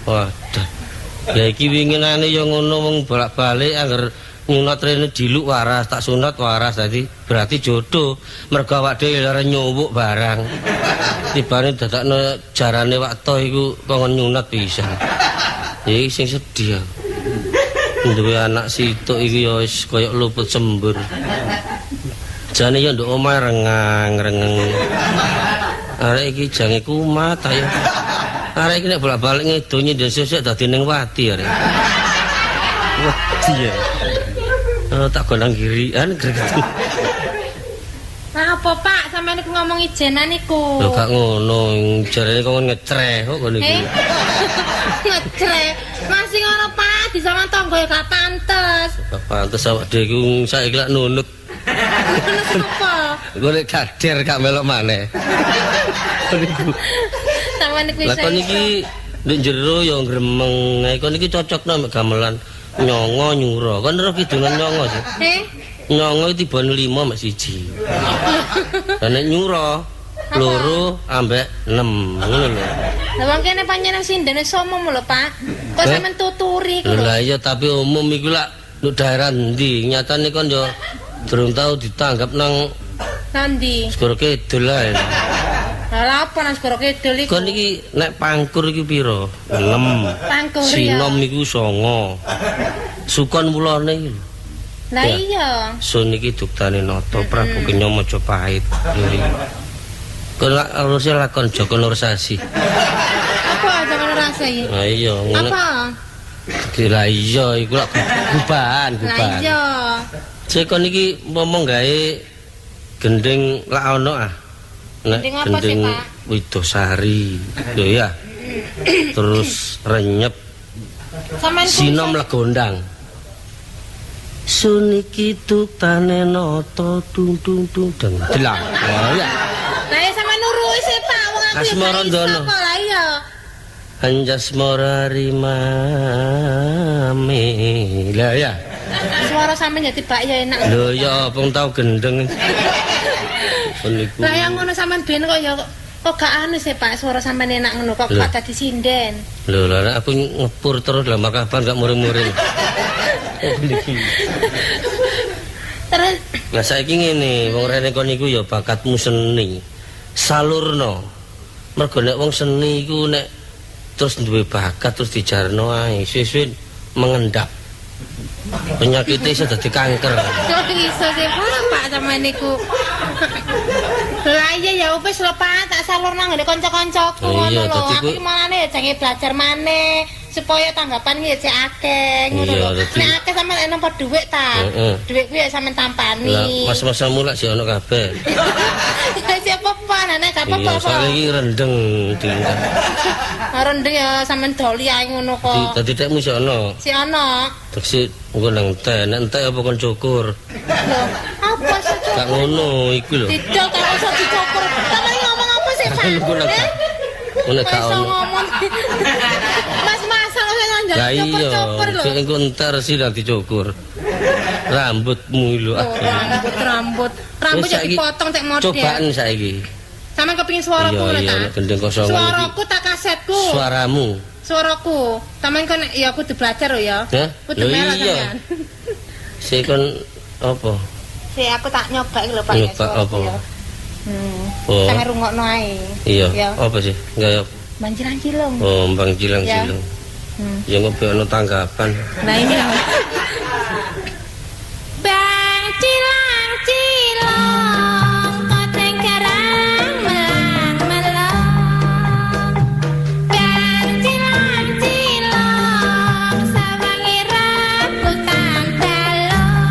Waduh. Ya iki winginane ya ngono wong bolak-balik angger nyunat rene diluk waras, tak sunat waras dadi berarti jodoh. Mergo awak dhewe lara nyuwuk barang. Tibane dadakno jarane wak to iku kongkon nyunat pisan. Ya iki sing sedih aku. Duwe anak situk iki ya wis kaya luput sembur. Jane ya nduk omahe rengang-rengeng. Arek iki jange kumat ayo. Arek iki nek bolak-balik ngedo nyindhen sesuk dadi ning wati arek. Wedi ya. Oh, tak gondang girian greget. Lah apa Pak, sampeyan niku ngomong ijenan niku? Lho gak ngono, jarene kok ngecreh kok ngono iku. Ngecreh. Masih ngono Pak, disawan tangga ya gak pantes. Gak pantes awak dhewe iku saiki lak nunut. Nunut apa? Golek kader gak melok maneh. Sampeyan niku iso. Lah kon iki ndek jero ya gremeng. Nah kon iki cocokno mek gamelan nyongo nyura. Kon ro kidungan nyongo sih. Heh? Nyongo iki tibane 5 mek 1. Lah nek nyura 2 ambek 6 ngono lho. Lah wong kene panjenengan sindene umum lho, Pak. Kok sampean tuturi iku lho. Lah iya tapi umum iku lak nduk daerah endi? Nyatane kon yo durung tau ditanggap nang nandi? Segoro Kidul ae. Lah apa nang Segoro Kidul iku? Kon iki nek pangkur iki pira? 6. Pangkur ya. Sinom iku 9. Sukon wulane iki lho. Lah iya. Sun iki duktane Nata Prabu Kenya Majapahit. Kon lak harusnya lakon Joko Nursasi. Apa Joko Nursasi? Lah iya ngono. Apa? Lah iya iku lak gubahan, gubahan. Lah iya. Sik kon iki ngomong gawe gending lak ono ah. Nek gending Widosari. Lho ya. Terus renyep. Sinom Legondang. Suniki tuktane nata tung tung tung deng delang. Lah ya. Lah ya sampean nuruki sih Pak, wong aku ya Asmarandono. Lah iya. Anjasmara rimame. Lah ya. Suara sampean jadi bak ya enak. Lho ya apa tau gendeng. Niku. Lah yang ngono sampean ben kok ya kok gak anu sih Pak, suara sampean enak ngono kok gak dadi sinden. Lho lah aku ngepur terus lah makaban gak muring-muring. Terus lah saiki ngene, wong rene kon iku ya bakatmu seni. Salurno. Mergo nek wong seni iku nek terus duwe bakat terus dijarno ae, suwe-suwe mengendap. Penyakitnya iso dadi kanker. Kok iso sih Pak sampean niku. Lah iya ya wis lho Pak, tak salurno nggone kanca-kancaku ngono lho. Aku malane ya jange belajar maneh supaya tanggapan ya cek akeh ngono lho. Nek akeh sampean nampa dhuwit ta. Dhuwit kuwi ya sampean tampani. Lah mas-masamu lak sik ono kabeh. Ya siapa apa nek gak apa-apa. Iya, soalnya iki rendeng diungkap. Rendeng ya sampean doli ae ngono kok. Dadi tekmu sik ono. Sik ono. Terus engko nang entek, nek entek apa kon cukur? Lho, apa sih cukur? Gak ngono iku lho. Didol kok iso dicukur. Sampeyan ngomong apa sih, Pak? Ngono gak ono. Mas masal kok njaluk cukur-cukur lho. Lah iya, engko entar sih nang dicukur. Rambutmu lho. Rambut, rambut. Rambut ya dipotong tek model. Cobaan saiki. Sampeyan kepengin suaraku lho ta? Gendeng kosongan. Suaraku tak kasetku. Suaramu. Suaraku. Sampeyan kon ya kudu belajar lho ya. Kudu melok sampeyan. Sik kon apa? Sik aku tak nyoba iki lho Pak. Nyoba apa? Oh. Sampe rungokno ae. Iya. Apa sih? Enggak ya. Bang Cilang-Cilung. Oh, Bang Cilang-Cilung. Ya ngopi ono tanggapan. Nah ini. Bang Cilang-Cilung koteng karang melang-melong. Bang Cilang-Cilung sawangi rambutan balong.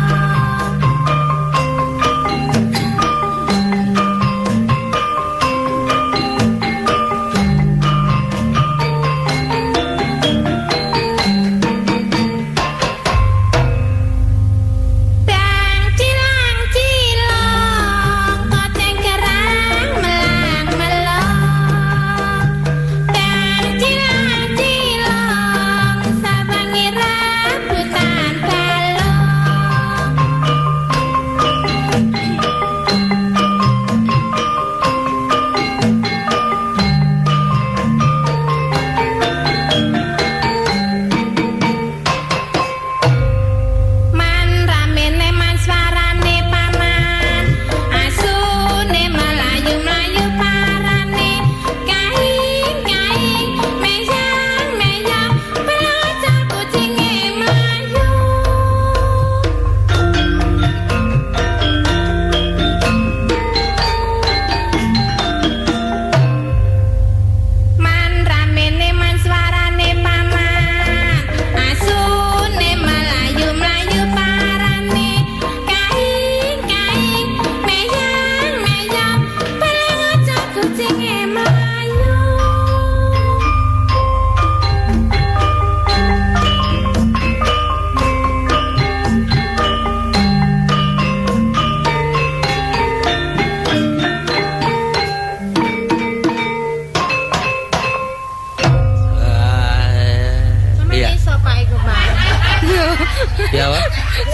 Ya, Pak.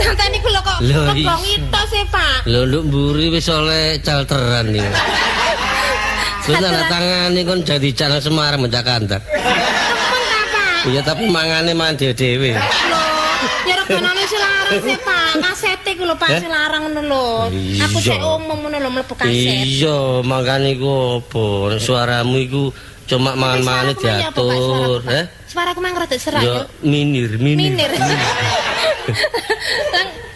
Sampeyan niku lho kok kebongi tok sih, Pak. Lho nduk mburi wis oleh calteran niku. Terus tanda tangane kon jadi nang Semarang mencak kantor. Temen ta, Pak? Iya, tapi mangane mangan dhewe-dhewe. Lho, ya reganane sing larang sih, Pak. Kasete iku lho, Pak, sing larang ngono lho. Aku sik umum ngono lho mlebu kaset. Iya, mangkane iku apa? Suaramu iku cuma mangan-mangane diatur, eh? Suaraku mang rada serak ya. Minir, minir. Minir.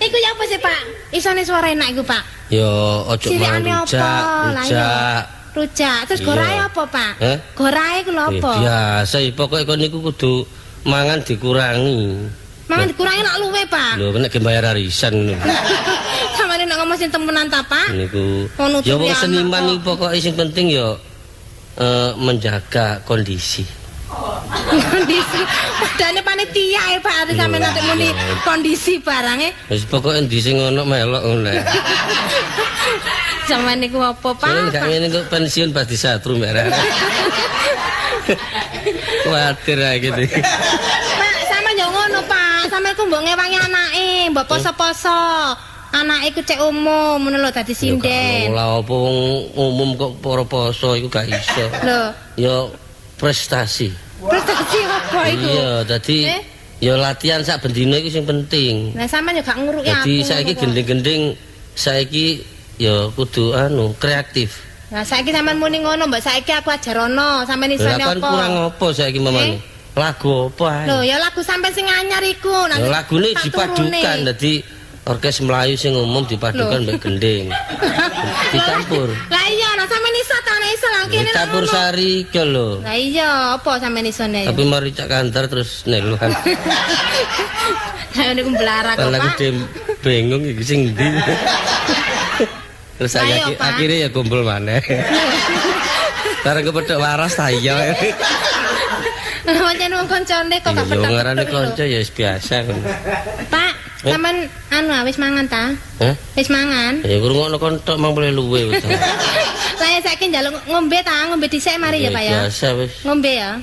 Iku ya apa sih, Pak? Isone suara enak iku, Pak. Ya ojo mangan rujak, rujak. Rujak. Terus gorae apa, Pak? Gorae iku lho apa? Biasa, pokoke kon niku kudu mangan dikurangi. Mangan dikurangi lak luwe, Pak. Lho, nek bayar arisan ngono. Samane nek ngomong sing temenan ta, Pak? Niku. Ya wong seniman iku pokoke sing penting ya menjaga kondisi. Kondisi. Padane panitia ya, Pak, arep sampeyan nanti muni kondisi barange. Wis pokoke endi sing ono melok ngono. Sampeyan niku apa, Pak? Sampeyan gak ngene kok pensiun pas disatru mbak. Kuwatir ae gitu. Pak, sampeyan yo ngono, Pak. Sampeyan ku mbok ngewangi anake, mbok poso-poso. Anake ku cek umum ngono lho dadi sinden. Lha apa wong umum kok para poso iku gak iso. Lho, ya prestasi. Prestasi apa iku? Iya, dadi ya latihan sak bendina iku sing penting. Lah sampeyan yo gak nguruki aku. Dadi saiki gending-gending saiki ya kudu anu kreatif. Lah saiki sampean muni ngono, mbok saiki aku ajarono, sampean isone apa? Lah kurang apa saiki mamane? Lagu apa ae? Lho, ya lagu sampean sing anyar iku. Lha lagune dipadukan dadi orkes Melayu sing umum dipadukan mbek gending. Dicampur. Lah iya, lah sampean iso ta nek iso lah kene. Campur sari iki lho. Lah iya, apa sampean isone? Tapi mari cak kantor terus neluhan. Lah niku mblarak kok, Pak. Aku bingung iki sing ndi. Terus akhirnya ya kumpul maneh. Bareng kepethuk waras ta iya. Pancen wong kancane kok gak petuk. Ngarane kanca ya wis biasa ngono. Pak, sampean anu wis mangan ta? Wis mangan? Ya ngrungokno kon tok mang boleh luwe wis. Lah ya saiki njaluk ngombe ta, ngombe dhisik mari ya, Pak ya. Biasa wis. Ngombe ya.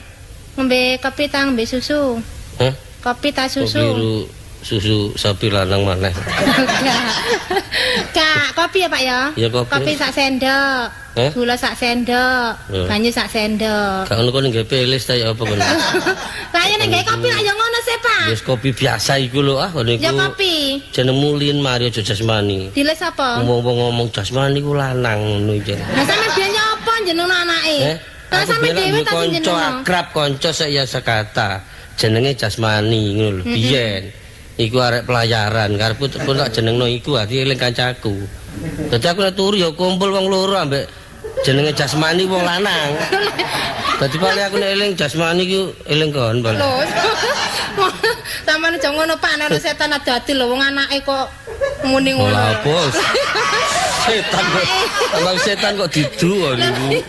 Ngombe kopi ta, ngombe susu. Hah? Kopi ta susu? Biru susu sapi lanang maneh. Kak, kopi ya, Pak ya? Ya kopi. Kopi sak sendok. Gula sak sendok, banyu sak sendok. Gak ngono kon nggawe pelis ta ya apa kon? Lah ya nek gawe kopi lak ya ngono sih, Pak. Wis kopi biasa iku lho ah ngono iku. Ya kopi. Jenengmu Lin Mario aja jasmani. Diles apa? Wong-wong ngomong jasmani ku lanang ngono iki. Lah sampeyan biyen apa jeneng anake? Lah sampeyan dhewe ta sing jeneng. Kanca akrab kanca sik ya sekata. Jenenge jasmani ngono lho biyen. Iku arek pelayaran karepku pun tak jenengno iku ati eling kancaku. Dadi aku nek turu ya kumpul wong loro ambek jenenge jasmani wong lanang. Dadi paling aku nek eling jasmani ku eling kon paling. Lho. Sampeyan aja ngono Pak, nek setan adu-adu lho wong anake kok muni ngono. Lah bos. Setan kok. Abang setan kok didu niku.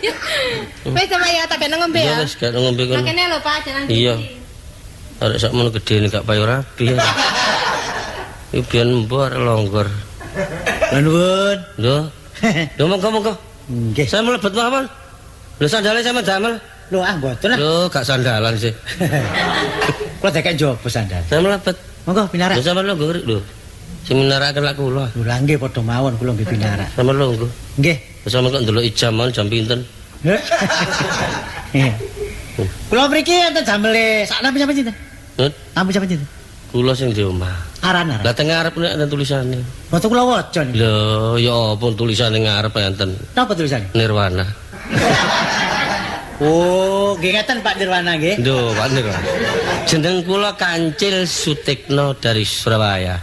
Wis sama ya tak kena ngombe ya. Iya wis gak ngombe kono. Makene lho Pak jeneng. Iya. Arek sakmono gedene gak payu rapi. Iki biyen mbok arek longgor. Nuwun. Lho. Lho monggo-monggo. Nggih. Saya mlebet mawon. Lho sandale sampean damel. Lho ah mboten lah. Lho gak sandalan sih. Kula dekek njaba sandal. Saya mlebet. Monggo pinarak. Lho sampean longgo lho. Sing minarakaken lak kula. Lho lah nggih padha mawon kula nggih pinarak. Sampean longgo. Nggih. Sampeyan kok ndelok jam mawon jam pinten? Kula mriki enten jamele sak nampi sampeyan sinten? Nampi sampeyan sinten? Kula sing di omah. Aran-aran. Lah teng ngarep nek enten tulisane. Mboten kula waca niku. Lho, ya apa tulisane ngarep enten? Napa tulisane? Nirwana. Oh, nggih ngeten Pak Nirwana nggih. Lho, Pak Nirwana. Jeneng kula Kancil Sutikno dari Surabaya.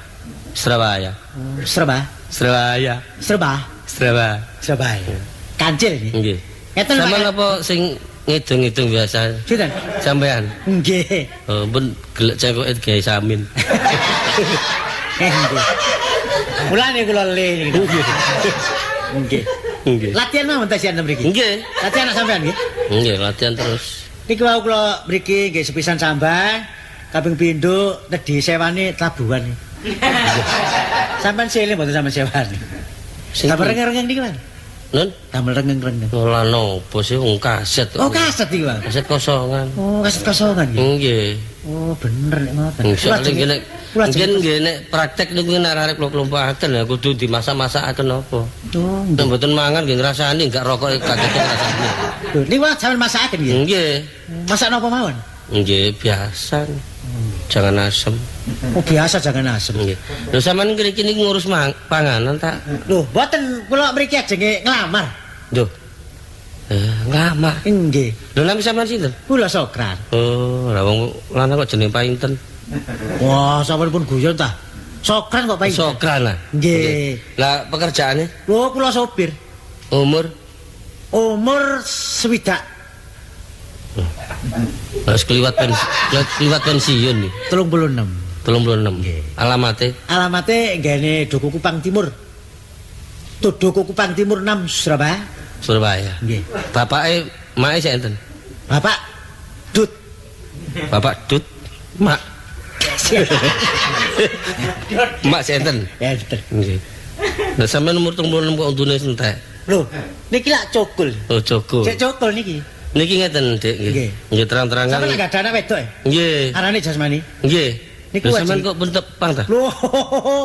Surabaya. Surabaya. Surabaya. Surabaya. Surabaya. Surabaya. Kancil nggih. Nggih. Ngeten Pak. Sampeyan apa sing ngidung-ngidung biasa? Sinten? Sampeyan. Nggih. Oh, pun gelek cengkoke gawe samin. Nggih. Mulane kula le niku. Nggih. Nggih. Latihan mawon ta sian mriki? Nggih. Latihan anak sampean nggih? Nggih, latihan terus. Niki wau kula mriki nggih sepisan sambang, kaping pindho nedhi sewane tabuhan. Sampean sele mboten sampean sewani. Sing Sampeyan rengeng niki, Mas. Nun? Damel rengeng-rengeng. Lah napa sih wong kaset. Oh, kaset iki, Pak. Kaset kosongan. Oh, kaset kosongan nggih. Nggih. Oh, bener nek ngoten. Soale nggih nek nggih nek praktek niku nek arek kula klompakaken ya kudu dimasak-masakaken apa. Oh, nggih. Mboten mangan nggih ngrasani enggak rokok gak cocok ngrasani. Lho, niku sampeyan masakaken nggih? Nggih. Masak napa mawon? Nggih, biasa. Jangan asem. Oh, biasa jangan asem. Nggih. Lho sampean ngriki niku ngurus panganan ta? Lho, mboten, kula mriki ajenge nglamar. Lho. Nglamar. Nggih. Lho nami sampean sinten? Kula Sokran. Oh, lah wong lanang kok jenenge Painten. Wah, sampean pun guyon ta. Sokran kok Painten. Sokran lah. Nggih. Lah pekerjaane? Lho, kula sopir. Umur? Umur 60. Wis kliwat pensiun nih. 36. 36. Nggih. Alamate? Alamate nggene Duku Kupang Timur. Duku Kupang Timur 6 Surabaya. Surabaya. Nggih. Bapake make sik enten? Bapak Dut. Bapak Dut, Mak. Mak sik enten? Enten. Nggih. Lah sampean umur 36 kok untune entek. Lho, niki lak cokul. Oh, cokul. Cek cokul niki. Niki ngeten, Dik, nggih. Nggih terang-terangan. Sampeyan gak ada anak wedok e? Nggih. Arane Jasmani? Nggih. Niku sampean kok pun tepang ta? Lho,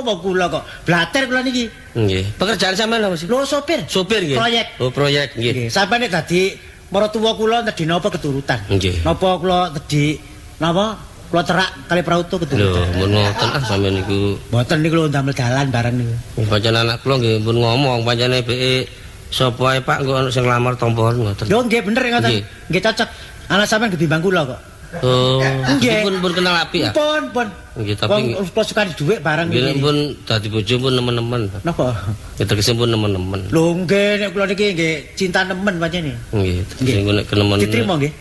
mau kula kok. Blater kula niki. Nggih. Pekerjaan sampean apa sih? Lho, sopir. Sopir nggih. Proyek. Oh, proyek nggih. Nggih. Sampeyan nek dadi maratuwa kula nedhi napa keturutan. Nggih. Napa kula nedhi napa? Kula terak kali prauto keturutan. Lho, mun ngoten ah sampean niku. Mboten niku lho ndamel dalan bareng niku. Pancen anak kula nggih pun ngomong pancene beke sapa ae Pak engko ana sing nglamar tampa ngoten. Lho nggih bener ngoten. Nggih cocok. Anak sampean gebimbang kula kok. Oh, nggih. Pun kenal apik ya? Pun, pun. Nggih, tapi wong kula sukani dhuwit bareng nggih pun dadi bojo pun nemen-nemen. Napa? Ya tegese pun nemen-nemen. Lho nggih nek kula niki nggih cinta nemen pancene. Nggih, tegese nek kenemen. Diterima nggih.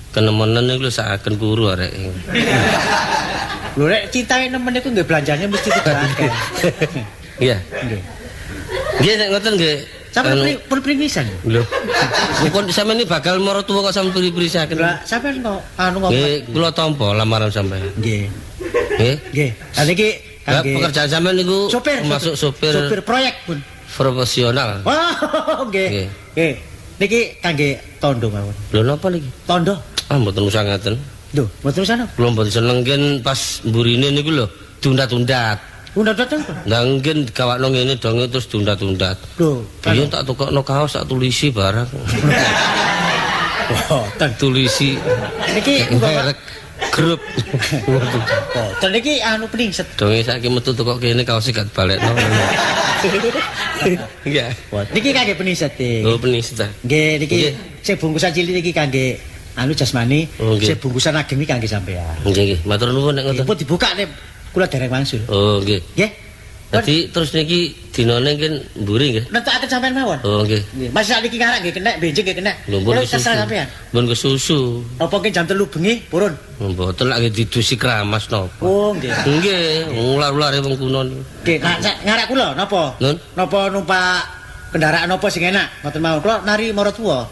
Kenemenen niku lho sakaken kuru arek. Lho nek cintae nemen niku nggih belanjane mesti kudu akeh. Iya. Nggih. Nggih nek ngoten nggih. Sampeyan pun primisan. Lho. Pun sampeyan iki bakal maratuwa kok sampeyan pri-prisaken. Lah sampeyan kok anu ngomong. Nggih, kula tampa lamaran sampeyan. Nggih. Nggih. Nggih. Lah niki kangge pekerjaan sampeyan niku sopir, masuk sopir. Sopir proyek pun. Profesional. Oh, nggih. Nggih. Niki kangge tondo mawon. Lho napa niki? Tondo. Ah mboten usah ngaten. Lho, mboten usah napa? Kula mboten seneng ngen pas mburine niku lho diundat-undat. Undat-undat apa? Lah ngen digawakno ngene donge terus diundat-undat. Lho, iya tak tukokno kaos tak tulisi barang. Mboten tulisi. Niki merek grup. Mboten niki anu peningset. Donge saiki metu tukok kene kaose gak balekno. Nggih. Niki kangge peningset. Oh, peningset ta. Nggih, niki sing bungkusan cilik niki kangge anu jasmani, sing bungkusan ageng niki kangge sampean. Nggih, nggih. Matur nuwun nek ngoten. Pun dibuka nek kula dereng wangsul. Oh, nggih. Nggih. Dadi terus niki dinane nggih mburi nggih. Nentokaken sampean mawon. Oh, nggih. Nggih. Mas sakniki ngarak nggih kenek, benjing nggih kenek. Kula terserah sampean. Mun kesusu. Apa nggih jam 3 bengi purun? Mboten lak nggih didusi kramas napa. Oh, nggih. Nggih, ular-ulare wong kuno niku. Nggih, ngarak kula napa? Napa numpak kendaraan napa sing enak? Ngoten mawon. Kula nari maratuwa.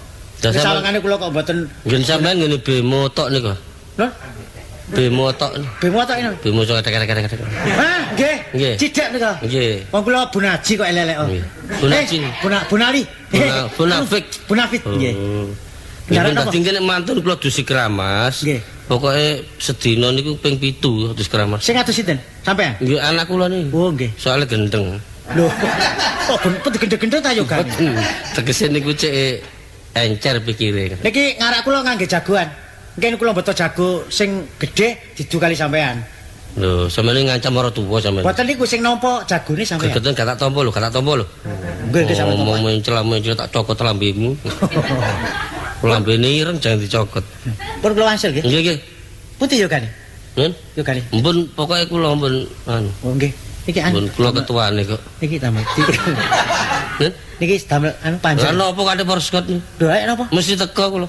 Sawangane kula kok mboten. Nggih sampean ngene bemo tok niku. Lho? Bemo tok. Bemo tok ini. Bemo tok tek-tek-tek. Hah, nggih. Cidek nika. Nggih. Wong kula Bunaji kok elek-elek. Bunaji. Bunali. Bunafik. Bunafit nggih. Nggih. Dadi nek mantun kula dusi keramas. Nggih. Pokoke sedina niku ping 7 dus keramas. Sing adus sinten? Sampean? Nggih, anak kula niku. Oh, nggih. Soale gendeng. Lho. Kok gendeng-gendeng ta yo kan? Tegese niku cek encer pikire. Niki ngarak kula ngangge jagoan. Mungkin kula mboten jago sing gedhe didu kali sampean. Lho, sampeyan ngancam ora tuwa sampean. Mboten niku sing nampa jagone sampean. Gegeten gak tak tampa lho, gak tak tampa lho. Nggih, nggih sampean tampa. Ngomong mencela-mencela tak cokot lambemu. Lambene ireng jangan dicokot. Pun kula wangsul nggih. Nggih, nggih. Pundi yogane? Nun? Yogane. Mpun pokoke kula mpun anu. Oh nggih. Niki anu. Mpun kula ketuane kok. Niki damel. Nun? Niki damel anu panjang. Lha napa kate porskot niku? Lho, ayo napa? Mesti teko kula.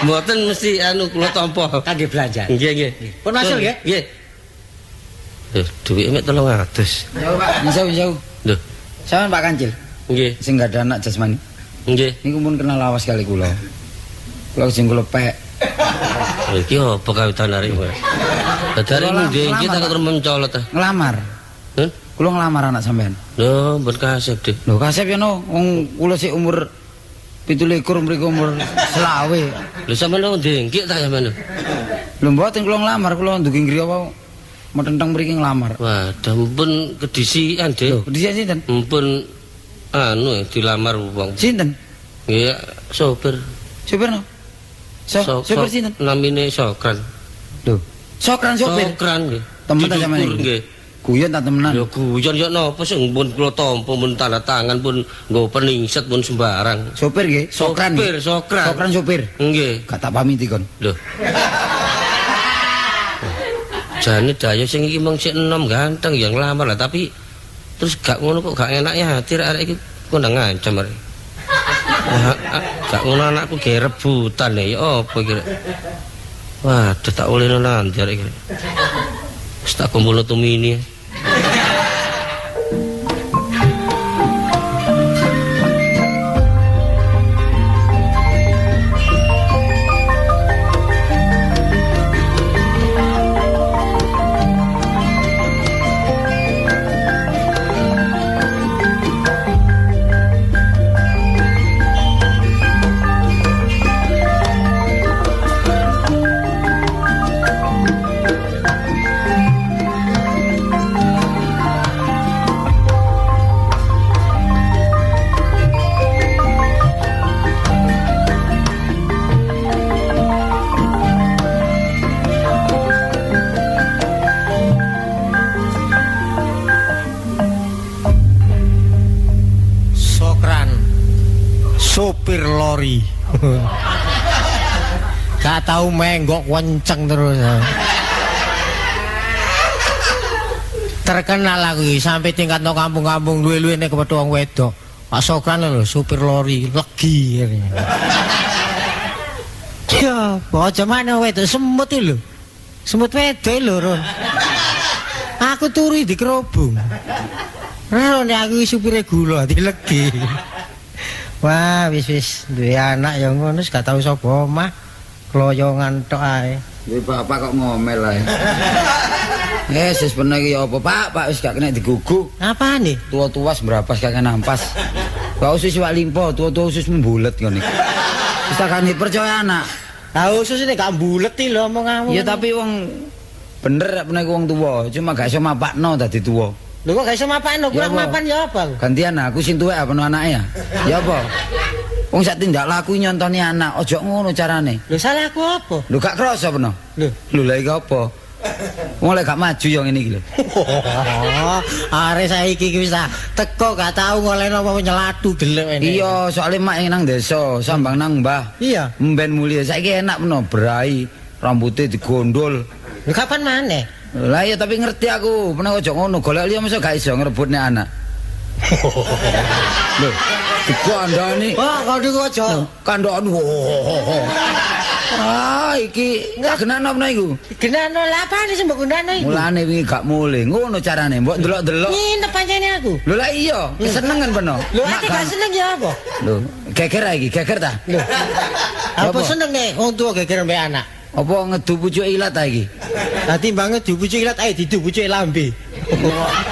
Mboten mesti anu kula tampa. Kangge belanja. Nggih, nggih. Pun wangsul nggih? Nggih. Lho, duwike mek 300. Jauh, Pak. Jauh, jauh. Lho, sampean Pak Kancil. Nggih. Sing gak ada anak jasmani. Nggih. Niku pun kenal lawas kali kula. Kula sing kula pek. Iki apa kawitan arek, Mas? Dadare nggih iki tak terus mencolot ta. Nglamar. Heh? Kula nglamar anak sampean. Lho, mbon kasep, Dik. Lho, kasep ya no, wong kula sik umur 27 mriku umur 25. Lho sampean kok ndengkik ta sampean lho? Lho mboten kula nglamar, kula ndugi griya wau metenteng mriki nglamar. Waduh, mpun kedisikan, Dik. Lho, kedisikan sinten? Mpun anu dilamar wong. Sinten? Nggih, sopir. Sopir no? Sopir sinten? Namine Sokran. Lho, Sokran sopir? Sokran nggih. Temen ta sampean nggih. Guyon ta temenan? Ya guyon ya napa sing pun kula tampa pun tanda tangan pun nggo peningset pun sembarang. Sopir nggih, Sokran. Sopir, Sokran. Sokran sopir. Nggih. Gak tak pamiti kon. Lho. Jane dayo sing iki mung sik enom ganteng ya nglamar lah tapi terus gak ngono kok gak enak ya hati arek iki kondang ngancam arek. Gak ngono anakku ge rebutan ya apa iki. Waduh tak olehno nanti arek iki. Wis tak kumpulno tumini. Sopir lori. Gak tau menggok kenceng terus. Terkenal aku iki sampai tingkat no kampung-kampung luwe-luwe nek kepethuk wong wedok. Pak Sokran lho supir lori legi. Ya, aja mana wedok semut iki lho. Semut wedok lho, Ron. Aku turu dikerobong. Ron aku supire gula dilegi. Wah, wis duwe anak ya ngono wis gak tau sapa omah. Kloyongan tok ae. Duwe bapak kok ngomel ae. Wis bener iki ya apa, Pak? Pak wis gak kena digugu. Apane? Tua-tua sembrapas kakek nampas. Gak usus iwak limpo, tua-tua usus mbulet ngene iki. Wis takane percaya anak. Lah usus ini gak mbulet iki lho omonganmu. Ya tapi wong bener nek menawa wong tuwa, cuma gak iso mapakno dadi tuwa. Lho kok gak iso mapakno, kurang mapan ya apa? Gantian aku sing tuwek apa anake ya? Ya apa? Wong sak tindak laku nyontoni anak, ojo ngono carane. Lho salahku apa? Lho gak krasa peno. Lho, lho lha iki apa? Wong lek gak maju ya ngene iki lho. Arek saiki iki wis teko gak tau ngolehno apa nyelatu gelek ngene. Iya, soalé mak nang desa, sambang nang mbah. Iya. Mben mulih saiki enak peno brai, rambute digondol. Lho kapan maneh? Lah iya tapi ngerti aku, peno ojo ngono, golek liya mosok gak iso ngrebutne anak. Lho, dikandani. Wah, kok niku aja. Kandhane. Ah, iki gak genano apa iku? Genano lha apane sing mbok gunakno iku? Mulane wingi gak mulih, ngono carane, mbok ndelok-ndelok. Nginep pancene aku. Lho lah iya, kesenengan peno. Lho ati gak seneng ya apa? Lho, geger iki, geger ta? Lho. Apa seneng nek wong tuwa geger mbek anak? Apa ngedu pucuke ilat ta iki? Lah timbang ngedu pucuke ilat ae didu pucuke lambe.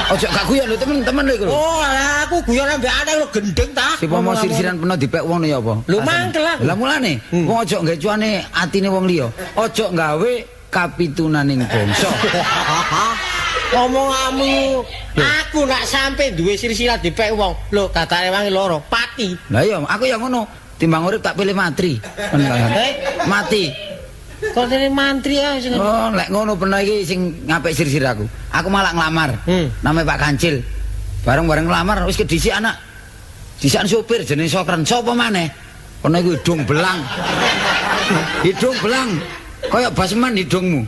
Ojo gak guyon lho temen-temen lho iku lho. Oh, lah aku guyon ambek anak lho gendeng ta. Si pomo sir-siran peno dipek wong ya apa? Lho mangkel aku. Lah mulane wong ojo nggawe cuane atine wong liya. Ojo gawe kapitunaning bangsa. Omonganmu aku nak sampe duwe silsilah dipek wong. Lho katane wangi loro, pati. Lah iya, aku ya ngono. Timbang urip tak pilih matri. Mati. Kok dene mantri ae sing. Oh, lek ngono peno iki sing ngapik sir-sir aku. Aku malah nglamar. Namanya Pak Kancil. Bareng-bareng nglamar wis kedhisik anak. Dhisikan sopir jenenge Sokran. Sapa maneh? Kono iku hidung belang. Hidung belang. Kaya basman hidungmu.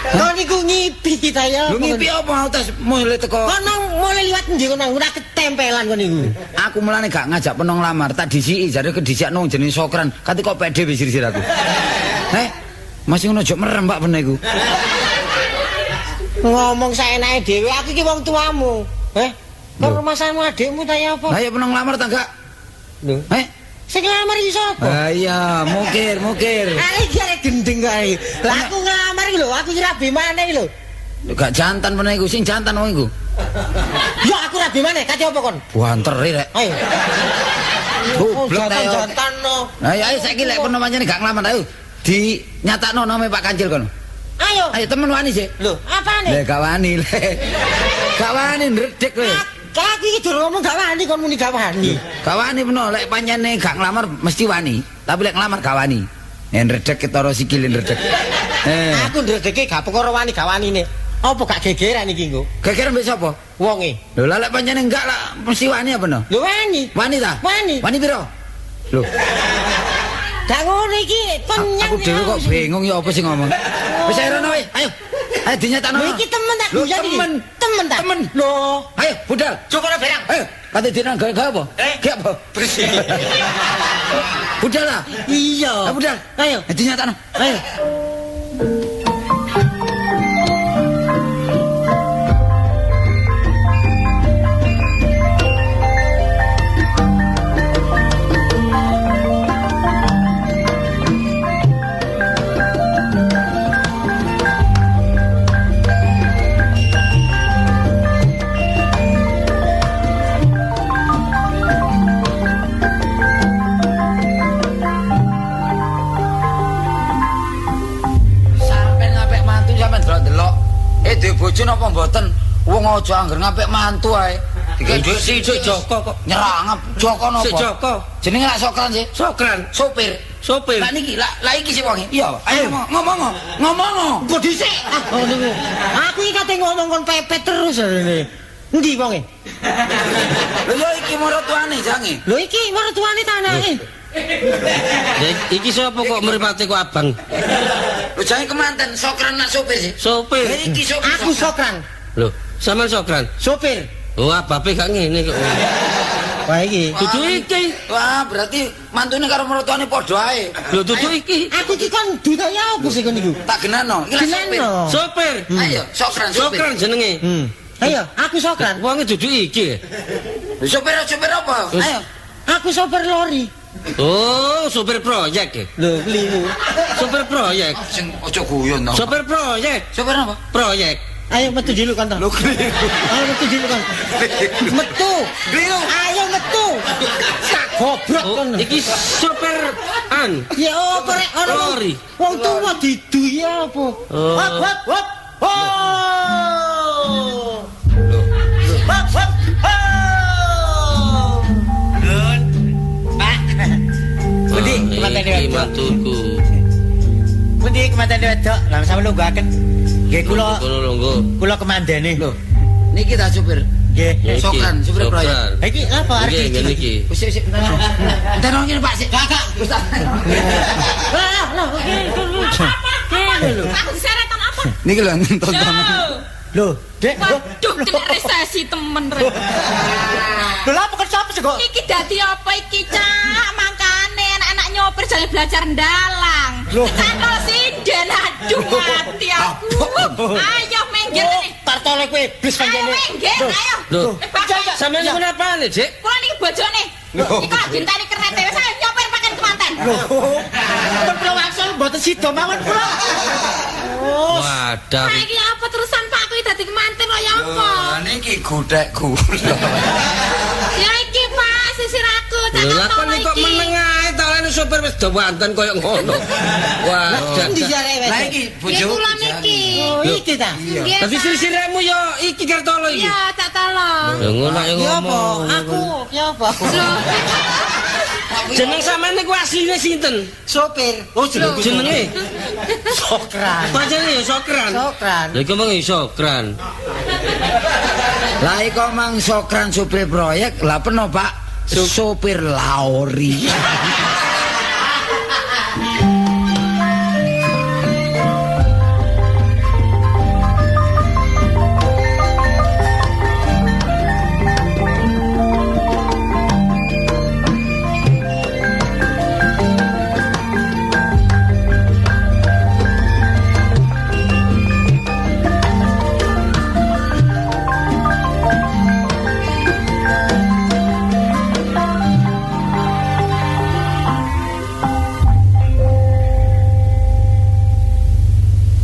Kok niku ngipi ta ya? Lho ngipi apa tes mulih teko. Kono mulih liwat endi kono ora ketempelan kono niku. Aku mulane gak ngajak peno nglamar, tak dhisiki jare kedhisikno jenenge Sokran. Kate kok pek dhewe sir-sir aku. Heh, masih ngono ojo merem Pak peno iku. Ngomong saenake dhewe, aku iki wong tuamu. Heh, kok rumasamu adikmu ta ya apa? Lah ya peno nglamar ta gak? Lho. Heh, sing nglamar iki sapa? Ah iya, mukir. Ah iki arek gendeng kae. Lah aku nglamar iki lho, aku iki rabi maneh iki lho. Gak jantan pernah iku, sing jantan wong iku. Ya aku rabi maneh, kate apa kon? Banter rek. Ayo. Goblok ta yo. Jantan no. Ayo ayo saiki lek kono pancene gak nglamar ayo dinyatakno name Pak Kancil kono. Ayo. Ayo temen wani sih. Lho, apane? Lek gak wani lek. Gak wani ndredeg kowe. Aku iki durung ngomong gak wani kon muni gak wani. Gak wani peno lek pancene gak nglamar mesti wani, tapi lek nglamar gak wani. Ndredeg ketara sikile ndredeg. Aku ndredege gak perkara wani gak wanine. Apa gak gegeran iki engko? Gegeran mbek sapa? Wonge. Lho lah lek pancene enggak lah mesti wani apa no? Lho wani. Wani ta? Wani. Wani piro? Lho. Gak ngono iki penyang. Aku dhewe kok bingung ya apa sing ngomong. Wis ayo rono wis, ayo. Ayo dinyatakno. Lho iki temen tak guyon iki. Temen. Temen ta? Temen. Lho. Ayo budal. Cukup barang. Ayo, kate dina gawe apa? Gawe apa? Bersih. Budal lah. Iya. Budal. Ayo. Dinyatakno. Ayo. Bojo napa mboten? Wong aja angger ngapik mantu ae. Dikek dhuwit sithik Joko kok. Nyerangap Joko napa? Sik Joko. Jenenge lak Sokran sih. Sokran. Sopir. Sopir. Lah niki, lah iki sik wonge. Iya, ayo ngomong. Ngomong. Mbok dhisik. Oh niku. Aku iki kate ngomong kon pepet terus rene. Endi wonge? Lho ya iki maratuane jange. Lho iki maratuane ta anake? Iki sapa kok mripate kok abang? Lho jange kemanten Sokran nak sopir sih. Sopir. Lah iki sopir. Aku Sokran. Lho, sampean Sokran? Sopir. Oh, ababe gak ngene kok. Wah iki. Dudu iki. Wah, berarti mantune karo mertuane padha ae. Lho dudu iki. Aku iki kon dudaya apa sih kon niku? Tak genano. Iki lak sopir. Sopir. Ayo, Sokran sopir. Sokran jenenge. Ayo, aku Sokran. Wonge dudu iki. Sopir sopir apa? Ayo. Aku sopir lori. Oh, sopir proyek ya? Lho, kliru. Sopir proyek. Sing aja guyon to. Sopir proyek. Sopir apa? Proyek. Ayo metu dulu kon to. Lho kliru. Ayo metu dulu kon. Metu. Kliru. Ayo metu. Tak goblok kon. Iki sopir an. Ya apa rek ana lori. Wong tuwa didu ya apa? Hop hop hop. Oh. Lho. Hop hop. Oh. Lun. Pak. Pundi kemantene wedok? Mantuku. Pundi kemantene wedok? Lah sampe lungguhaken. Nggih kula. Kula kemandene. Lho. Niki ta supir? Nggih. Sokran, supir proyek. Ha iki lha apa arep iki? Niki. Wis sik bentar. Bentar ngene Pak sik. Kakak. Wis tak. Lah, lah oke. Kene lho. Aku diseretan apa? Niki lho tontonan. Lho, Dek. Waduh, kena resesi temen rek. Lho lha apa kok sapa sih kok? Iki dadi apa iki, Cak? Mangkane anak-anak nyopir jane belajar ndalang. Cantol sinden, aduh mati aku. Ayo minggir kene. Tartole kowe iblis panjene. Ayo minggir, ayo. Lho, sampeyan niku napane, Dik? Kula niki bojone. Iki lak dinteni kernete wis ayo nyopir paken kemanten. Lho. Pun kula wangsul mboten sida mawon kula. Wadah. Pak iki apa terusan Pak aku dadi kemanten kaya apa? Lho niki godhek gula. Ya iki Pak sisir aku cak. Lha kok kok meneng ae ta lan sopir wis do wanten koyo ngono. Wah, endi jare wis. Lah iki bojoku kula niki. Oh iki ta. Dadi sisirmu ya iki Kartolo iki. Iya, tak tolong. Lha ngono ya ngomong. Aku ya apa? Jeneng sampean niku asline sinten? Sopir. Oh, jenenge Sokran. Pancene ya Sokran. Sokran. Lha iku mung Sokran. Lah iku mang Sokran sopir proyek, lah peno Pak sopir laori.